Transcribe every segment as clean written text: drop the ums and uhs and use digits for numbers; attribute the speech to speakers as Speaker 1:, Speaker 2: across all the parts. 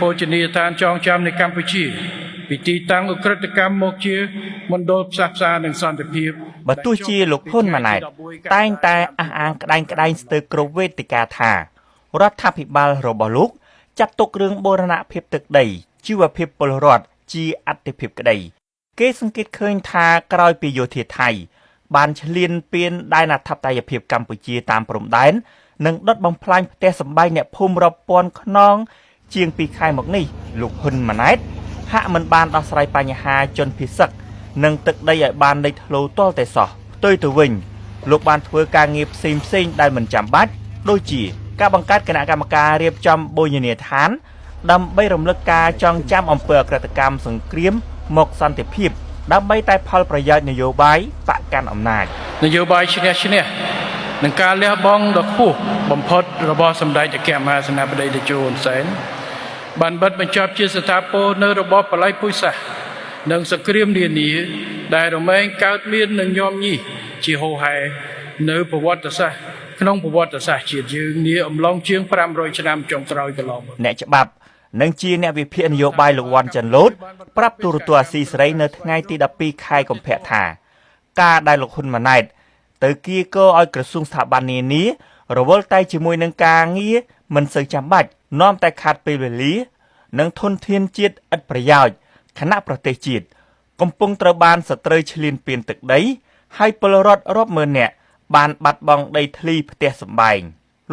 Speaker 1: ភោជនីយដ្ឋានចងចាំនៃកម្ពុជាពីទីតាំងឧក្រិដ្ឋកម្មមកជាមណ្ឌលផ្សះផ្សានិងសន្តិភាព
Speaker 2: បើទោះជាលោកហ៊ុនម៉ាណែតតែងតែអះអាងក្តែងក្តែងស្ទើរគ្រប់វេទិកាថារដ្ឋាភិបាលរបស់លោកចាត់ទុករឿងបូរណភាពទឹកដីជីវភាពពលរដ្ឋជាអត្ថិភាពក្តី គេសង្កេតឃើញថាក្រោយពីយោធាថៃ បានឈ្លានពានដែនអធិបតេយ្យភាពកម្ពុជាតាមព្រំដែននិងដុតបំផ្លាញផ្ទះសម្បែងអ្នកភូមិរាប់ពាន់ខ្នងជាង2ខែមកនេះលោកហ៊ុនម៉ាណែតហាក់មិនបានដោះស្រាយបញ្ហាជនភៀសសឹកនិងទឹកដីឲ្យបានលេចធ្លោទាល់តែសោះផ្ទុយទៅវិញលោកបានធ្វើការងារផ្សេងផ្សេងៗដែលមិនចាំបាច់ដូចជាការបង្កើតគណៈកម្មការរៀបចំបូជនីយដ្ឋាន ដើម្បីរំលឹកការចងចាំអំពើអក្រិតកម្មសង្គ្រាមមកសន្តិភាព ដើម្បីតែផលប្រយោជន៍នយោបាយបកកាន់អំណាច
Speaker 1: នយោបាយឈ្នះឈ្នះនិងការលះបង់ដ៏ខ្ពស់បំផុតរបស់សម្ដេចអគ្គមហាសេនាបតីតេជោហ៊ុនសែនបានបិទបញ្ចប់ជាស្ថាពរនៅរបបបល័យពូជសាសន៍និងសង្គ្រាមនានាដែលរមែងកើតមាននិងញោមញីជាហូរហែនៅប្រវត្តិសាស្ត្រក្នុងប្រវត្តិសាស្ត្រជាតិយើងនាអំឡុងជាង500ឆ្នាំចុងក្រោយកន្លងមក
Speaker 2: អ្នកច្បាប់និងជាអ្នកវិភាគនយោបាយលោកវ៉ាន់ចាន់ឡូតប្រាប់ទូរទស្សន៍អាស៊ីសេរីនៅថ្ងៃទី12ខែកុម្ភៈថា ការដែលលោកហ៊ុនម៉ាណែតទៅគៀកឲ្យក្រសួងស្ថាប័ននានារវល់តែជាមួយនឹងការងារមិនសូវចាំបាច់នាំតែខាតពេលវេលា និងធនធានជាតិឥតប្រយោជន៍ខណៈប្រទេសជាតិកំពុងត្រូវបានសត្រូវឈ្លានពានទឹកដី ហើយពលរដ្ឋរាប់ម៉ឺននាក់បានបាត់បង់ដីធ្លីផ្ទះសម្បែង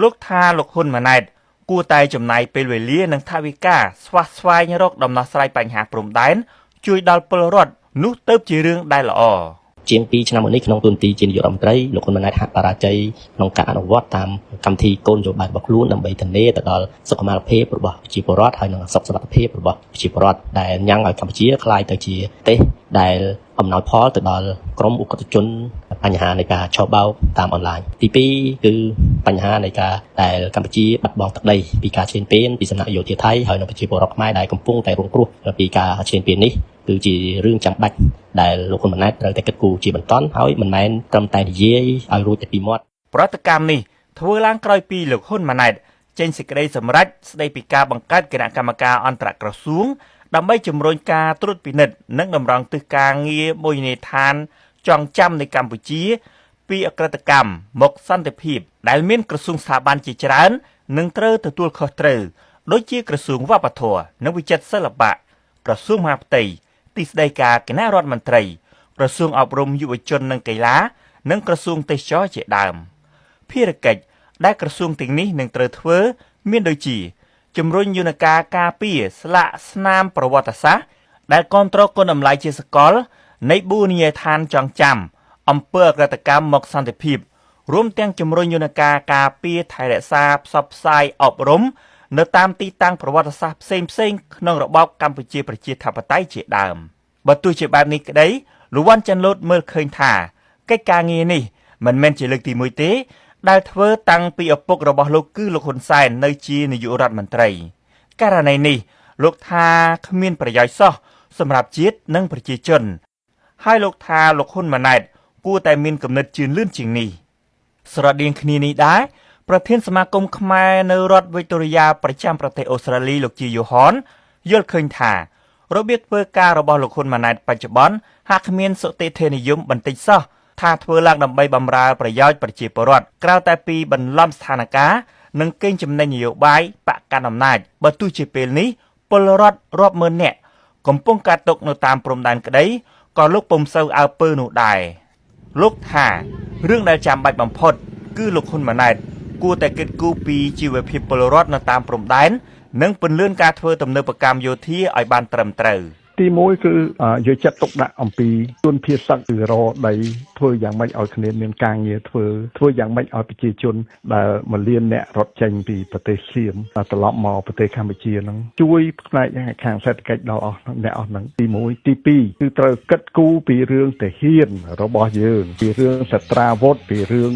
Speaker 2: លោកថាលោកហ៊ុនម៉ាណែតគួរតែចំណាយពេលវេលានិងថវិកាស្វះស្វែងរកដំណោះស្រាយបញ្ហាព្រំដែនជួយដល់ពលរដ្ឋនោះទៅជារឿងដែលល្អ
Speaker 3: ជាង2ឆ្នាំមកនេះក្នុងទូនទីជានាយករដ្ឋមន្ត្រីលោកហ៊ុនម៉ាណែតហាក់បរាជ័យក្នុងការអនុវត្តតាមកម្មវិធីគោលនយោបាយរបស់ខ្លួនដើម្បីធានាទៅដល់សុខុមាលភាពរបស់ប្រជាពលរដ្ឋហើយនិងសុខសុវត្ថិភាពរបស់ប្រជាពលរដ្ឋដែលញ៉ាំងឲ្យកម្ពុជាក្លាយទៅជាប្រទេសដែលអំណោយផលទៅដល់ក្រមឧក្រិដ្ឋជនបញ្ហានៃការឆបោកតាមអនឡាញទី2គឺបញ្ហានៃការដែលកម្ពុជាបាត់បង់ទឹកដីពីការឈ្លានពានពីសំណាក់យោធាថៃហើយនិងប្រជាពលរដ្ឋខ្មែរដែលកំពុងតែរងគ្រោះពីការឈ្លានពាននេះគឺជារឿងចាំបាច់ដែលលោកហ៊ុនម៉ាណែតត្រូវតែគិតគូរជាបន្ទាន់ហើយមិនមែនត្រឹមតែនិយាយឲ្យរួចតែពីមាត់
Speaker 2: ប្រតិកម្មនេះធ្វើឡើងក្រោយពីលោកហ៊ុនម៉ាណែតចេញសេចក្តីសម្រេចស្តីពីការបង្កើតគណៈកម្មការអន្តរក្រសួងដើម្បីជំរុញការត្រួតពិនិត្យនិងតម្រង់ទិសការងារមួយនីឋានចងចាំនៃកម្ពុជា ពីអក្រិតកម្មមកសន្តិភាព ដែលមានក្រសួងស្ថាប័នជាច្រើននឹងត្រូវទទួលខុសត្រូវដូចជាក្រសួងវប្បធម៌និងវិចិត្រសិល្បៈក្រសួងមហាផ្ទៃទីស្តីការគណៈរដ្ឋមន្ត្រីក្រសួងអប់រំយុវជននិងកីឡានិងក្រសួងទេសចរណ៍ជាដើម ភារកិច្ចដែលក្រសួងទាំងនេះនឹងត្រូវធ្វើ មានដូចជាជំរុញយន្តការការពារស្លាកស្នាមប្រវត្តិសាស្ត្រដែលគ្រប់គ្រងគុណតម្លៃជាសកល នៃបូនីយដ្ឋានចងចាំអំពើអក្រិតកម្មមកសន្តិភាពរួមទាំងជំរុញយន្តការការពារថែរក្សាផ្សព្វផ្សាយអប់រំនៅតាមទីតាំងប្រវត្តិសាស្ត្រផ្សេងផ្សេងៗក្នុងរបបកម្ពុជាប្រជាធិបតេយ្យជាដើមបើទោះជាបែបនេះក្តីលោកវ៉ាន់ចាន់ឡូតមើលឃើញថាកិច្ចការងារនេះមិនមែនជាលើកទី1ទេ ដែលធ្វើតាំងពីឪពុករបស់លោកគឺលោកហ៊ុនសែននៅជានាយករដ្ឋមន្ត្រីករណីនេះលោកថាគ្មានប្រយោជន៍សោះសម្រាប់ជាតិនិងប្រជាជន ហើយលោកថាលោកហ៊ុនម៉ាណែតគួរតែមានគំនិតជឿនលឿនជាងនេះស្រដៀងគ្នានេះដែរប្រធានសមាគមខ្មែរនៅរដ្ឋវិកតូរីយ៉ាប្រចាំប្រទេសអូស្ត្រាលីលោកជាយូហនយល់ឃើញថារបៀបធ្វើការរបស់លោកហ៊ុនម៉ាណែតបច្ចុប្បន្នហាក់គ្មានសុទិដ្ឋិនិយមបន្តិចសោះថាធ្វើឡើងដើម្បីបម្រើប្រយោជន៍ប្រជាពលរដ្ឋក្រៅតែពីបន្លំស្ថានភាពនិងកេងចំណេញនយោបាយបកកាន់អំណាចបើទោះជាពេលនេះពលរដ្ឋរាប់ម៉ឺននាក់កំពុងកាត់ទុកនៅតាមព្រំដែនក្តីក៏លោកពុំសូវអើពើនោះដែរលោកថារឿងដែលចាំបាច់បំផុត គឺលោកហ៊ុនម៉ាណែតគួរតែគិតគូរពីជីវភាពពលរដ្ឋនៅតាមព្រំដែននិងពន្លឿនការធ្វើទំនើបកម្មយោធាឲ្យបានត្រឹមត្រូវ
Speaker 4: ទី1គឺយកចិត្តទុកដាក់អំពីជនភៀសសឹកគឺរដីធ្វើយ៉ាងម៉េចឲ្យគ្នាមានការងារធ្វើធ្វើយ៉ាងម៉េចឲ្យប្រជាជនដែលមួយលានអ្នករត់ចេញពីប្រទេសសៀមត្រឡប់មកប្រទេសកម្ពុជាហ្នឹងជួយផ្នែកខាងសេដ្ឋកិច្ចដល់អស់អ្នកអស់ហ្នឹងទី1ទី2គឺត្រូវគិតគូរពីរឿងទាហានរបស់យើងពីរឿងសត្រាវុធពីរឿង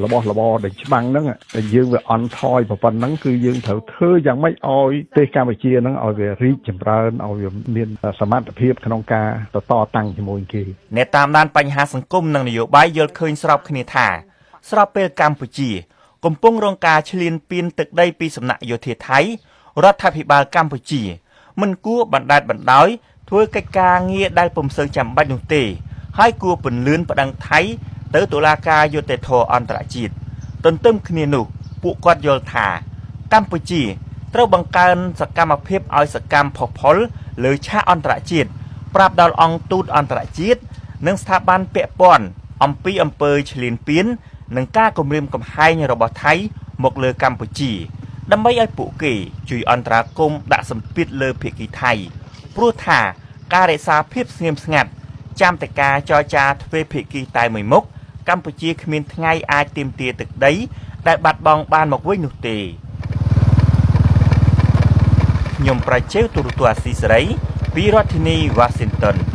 Speaker 4: របស់របរដែលច្បាំងហ្នឹងដែលយើងវាអន់ថយប៉ុណ្ណឹងគឺយើងត្រូវធ្វើយ៉ាងម៉េចឲ្យប្រទេសកម្ពុជាហ្នឹងឲ្យវារីកចម្រើនឲ្យវាមានសមត្ថភាពក្នុងការតតាំងជាមួយគេ
Speaker 2: អ្នកតាមដានបញ្ហាសង្គមនិងនយោបាយយល់ឃើញស្របគ្នាថាស្របពេលកម្ពុជា កំពុងរងការឈ្លានពានទឹកដីពីសំណាក់យោធាថៃ រដ្ឋាភិបាលកម្ពុជា មិនគួរបណ្តែតបណ្តោយធ្វើកិច្ចការងារដែលពុំសូវចាំបាច់នោះទេ ហើយគួរពន្លឿនប្តឹងថៃទៅតុលាការយុត្តិធម៌អន្តរជាតិទន្ទឹមគ្នានោះពួកគាត់យល់ថា កម្ពុជាត្រូវបង្កើនសកម្មភាពឲ្យសកម្មផុសផុលលើឆាកអន្តរជាតិប្រាប់ដល់អង្គទូតអន្តរជាតិនិងស្ថាប័នពាក់ព័ន្ធអំពីអំពើឈ្លានពាននិងការគំរាមកំហែងរបស់ថៃមកលើកម្ពុជា ដើម្បីឲ្យពួកគេជួយអន្តរាគមន៍ដាក់សម្ពាធលើភាគីថៃព្រោះថាការរក្សាភាពស្ងៀមស្ងាត់ចាំតែការចរចាទ្វេភាគីតែមួយមុខកម្ពុជាគ្មានថ្ងៃអាចទាមទារទឹកដីដែលបាត់បង់បានមកវិញនោះទេខ្ញុំប្រជាទូរទស្សន៍អាស៊ីសេរីពីរដ្ឋធានី Washington។